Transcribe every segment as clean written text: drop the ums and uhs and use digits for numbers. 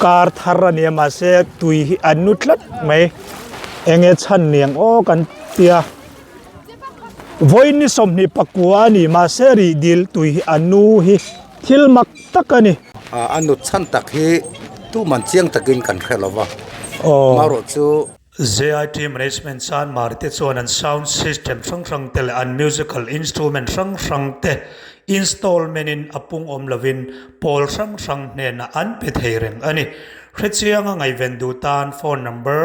Kar thar a nia mahse tui hi an nu tlat mai eng nge chhan niang aw kan tia vawiin ni 24 a ni mahse rih dil tui hi a nu hi thil mak tak a ni. A nut chhan tak hi tuman chiang takin kan hre lo va, marawh chu. JIT Management Chanmar te chuan an sound system hrang hrang te leh an musical instrument hrang hrang te installment in a pung awm lovin pawl hrang hrang hnenah an pe thei reng a ni. Hrechianga ngaihven duh tan phone number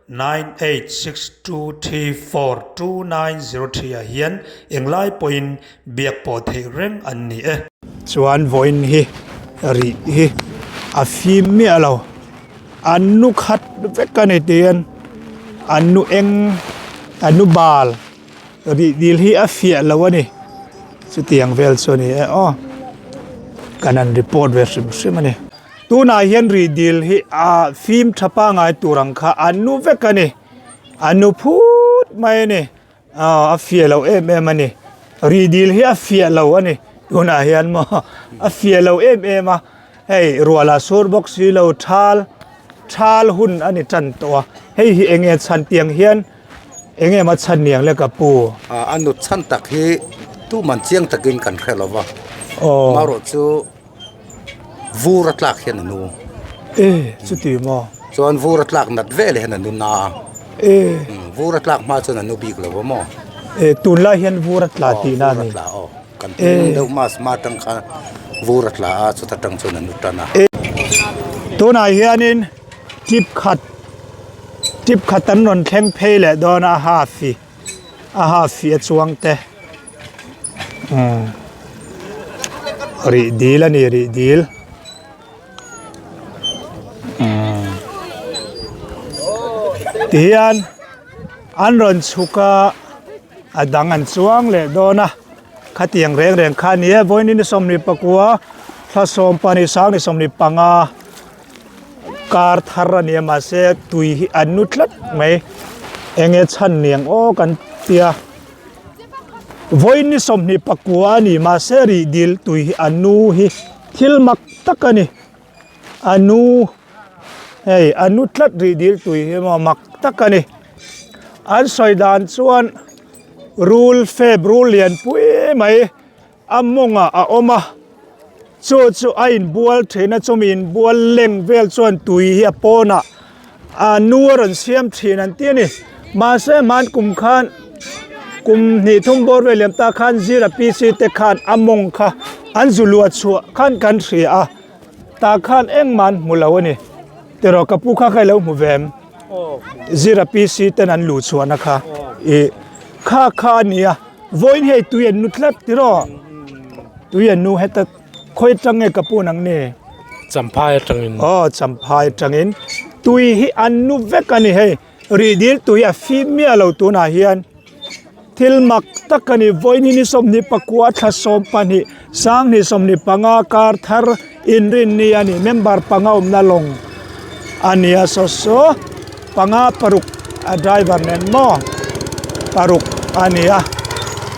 9862342903 ah hian englai pawhin biak pawh theih reng an ni e. Chuan vawiin hi rih hi a fim miah lo. An nu khat vek a ni tiin an nu eng an nu bal rih dil hi a fiah lo a ni chutiang vel chu a ni e aw kan han report ve hrim hrim a ni tunah hian rih dil hi ah fim tha pangai tur ang kha an nu vek a ni an nu phut mai a ni. Aw a fiah lo em em a ni rih dil hi a fiah lo a ni tunah hian maw a fiah lo em em a hei ruah lah sur bawk si lo thal thal hun a ni tan tawh a hei hi eng nge chhan tiang hian eng nge maw chhan niang le ka pu. A nut chhan tak hi tuman chiang takin kan hre lo va marawh chu. Vur a tlak hian a nu. E, chuti maw? Chuan vur a tlak nat vel hian a nu na a. E. Vur a tlak hma chuan a nu bik lo a maw? E, tunlai hian vur a tla tihna a ni. Vur a tla aw. Kan tun deuh mas hma atang khan vur a tla a, chuta tang chuan a nu tan a. E, tunah hianin tip khat, tip khat an rawn thleng phei leh dawn a, half hi, a half hi a chuang te. Rih dil a ni rih dil tihian an rawn chhuk a a dang an chuang leh dawn a khatiang reng reng kha a ni e vawiin ni 24 thla 12 sang ni 25 kar thar a ni a mahse tui hi an nu tlat mai eng nge chhan niang aw kan tia. Vawiin ni 24 a ni mahse rih dil tui hi a nu hi thil mak tak a ni. A nu hei a nu tlat rih dil tui hi maw mak tak a ni. An sawi dan chuan rul fep rul lian pui mai A mawngah a awm a, chu chu a inbual thin a, chumi inbual leng vel chuan tui hi a pawnah a nu a rawn siam thin an ti a ni. Mahse hman kum khan kum hnih thum bawr vel liam ta khan Zira PC te khan a mawng kha an zu luah chhuah khan kan hria a, tah khan engmah an hmu lo a ni. Tiraw ka pu kha kha i lo hmu ve em? Zira PC ten an luh chhuahna kha ih kha kha a ni a. Vawiin hei tui an nu tlat tiraw? Tui an nu heta khawi atang nge ka pu nang ni? Champhai atangin. Aw Champhai atangin. Tui hi an nu vek a ni hei. Rihdil tui a fim miah lo tunah hian. Thil mak tak a ni. Vawiin hi ni 24 thla 12 2025 kar thar inrinni a ni. Member panga awmna lawng a ni a saw saw. Panga paruk a driver nen maw paruk a ni a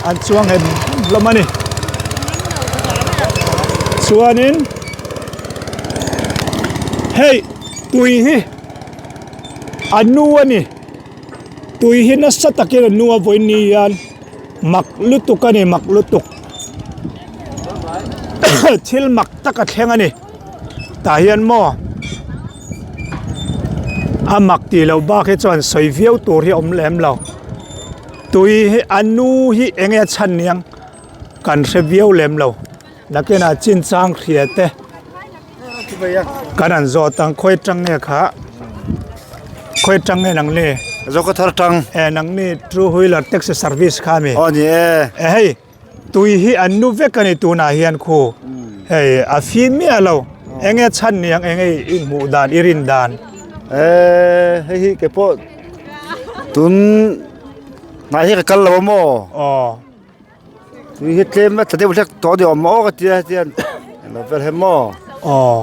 an chuang hem hlawm a ni chuanin hei tui hi a nu a ni tui hi nasa takin a nu a vawiin ni hian mak lutuk a ni mak lutuk thil mak tak a thleng a ni. Tah hian maw a mak tih loh bak hi chuan sawi viau tur hi a awm lem lo tui hi a nu hi eng nge a chhan niang kan hre viau lem lo nakinah chinchang hria te kan han zawt ang khawi atang nge kha khawi atang nge nang ni Zokhawthar tang e nang ni two wheeler taxi service kha mi aw ni e e hei. Tui hi an nu vek a ni tunah hian khu hei a fim miah lo eng nge chhan niang eng nge i hmuh dan i rin dan. Eee hei hi ke pawh tun hnai hi ka kal lo a maw aw tui hi tlem a tla deuh hlek tawh a ni awm maw ka tia hetian eng lo vel hem maw aw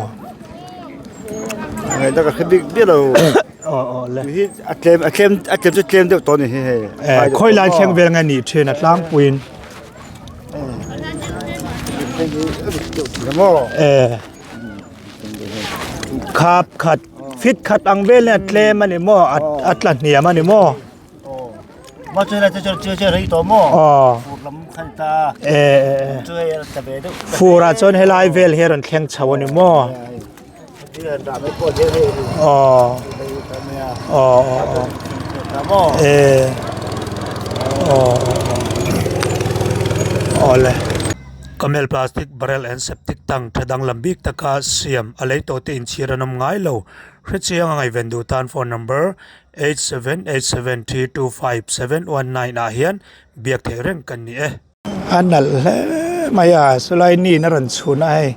ngaihna ka hre bik miah lo. Aw aw le. Hi a tlem a tlem a tlem chu tlem deuh tawh ni hi hei. Eh khawi lai thleng vel nge ni thin a tlangpuiin. Eh. Khap khat fit khat ang vel hian a tlem a ni maw a tla hniam a ni maw. Fur ah chuan helai vel hi a rawn thleng chho a ni maw. Awle. Camel plastic barrel and septic tank tha danglam bik taka siam a lei tawh te inchhir an awm ngai lo. Hrechiang a ngaihven duh tan phone number 8787325719 ah hian biak theih reng kan ni e. A nalh hle mai a, chulai niin a rawn chhun a hei,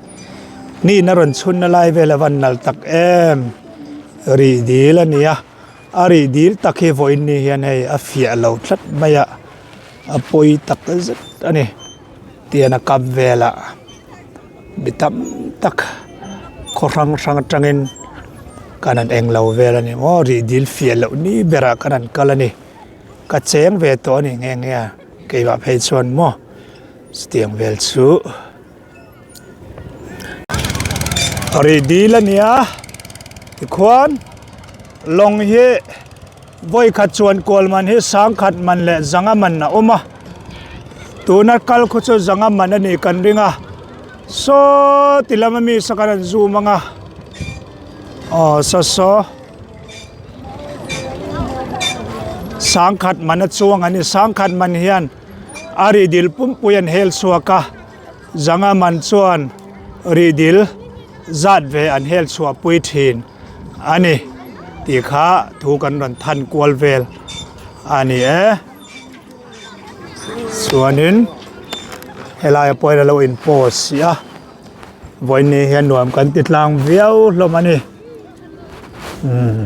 niin a rawn chhun na lai vel a van nalh tak em, rih dil a ni a, a rih dil tak hi vawiin ni hian hei a fiah lo tlat mai a, a pawi tak zet a ni, tian a kap vel ah mi tam tak khaw hrang hrang atangin kan han eng lo vel a ni maw, rih dil fiah loh ni berah kan han kal a ni. Ka cheng ve tawh a ni nghe nghe a, keimah phei chuan maw chutiang vel chu rih dil a nia tikhuan lawng hi vawi khat chuan kual man hi sangkhat man leh zanga man a awm a tuna kal khu chu zanga man a nih kan ring a saw ti lama mi saw kan han zoom ang a aw saw saw. Sangkhat man a chuang a ni sangkhat man hian a rih dil pumpui an hel chhuak a zanga man chuan rih dil zat ve an hel chhuah pui thin a ni tih kha thu kan rawn than kual vel a ni e chuanin helai ah pawh hian a lo in post si a. Vawiin hian nuam kan ti tlang viau hlawm a ni umm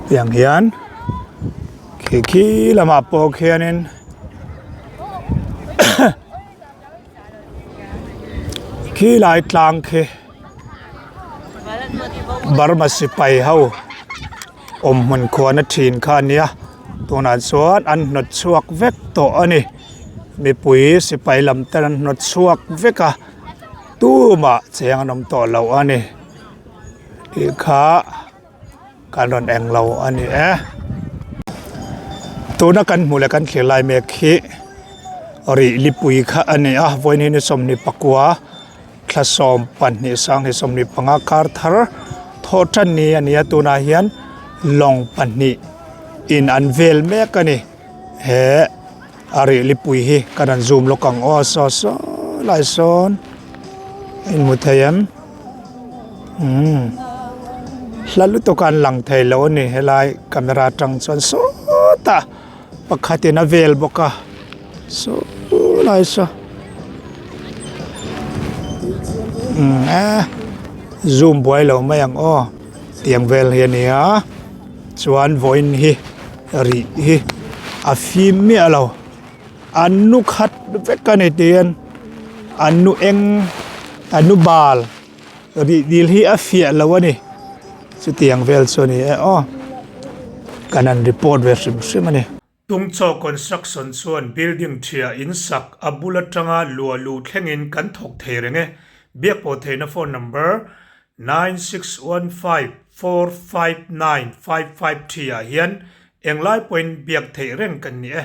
tiang hian khi khi lamah pawh khianin khi lai tlang khi Burma sipai ho awm hmun khuan a thin kha a nia tunah chuan an hnawt chhuak vek tawh a ni mipui sipai lam ten an hnawt chhuak vek a tumah cheng an awm tawh lo a ni tih kha kan rawn eng lo a ni e tuna kan hmuh leh kan thlir lai mek hi rih lipui kha a ni a vawiin hi ni 24. Thla 12 sanghnih 15 kar thar thawh tan ni a ni a tunah hian lawng pahnih in an vel mek a ni he a rih lipui hi kan han zoom lawk ang aw saw saw lai sawn a inhmu thei em umm hla lutuk a an lang thei lo a ni helai camera atang chuan sawtah pakhatin a vel bawk a saw lai saw umm eh zoom buai lo mai ang aw tiang vel hi a ni a chuan vawiin hi rih hi a fim miah lo an nu khat vek a ni tiin an nu eng an nu bal Rih dil hi a fiah lo a ni. Chutiang vel chu a ni e aw. Kan han report ve hrim hrim a ni. Tungchaw Construction chuan building thiah in sak a bul atanga luah luh thlengin kan thawk thei reng e. Biak pawh theihna phone number 9615459553 ah hian englai pawhin biak theih reng kan ni e.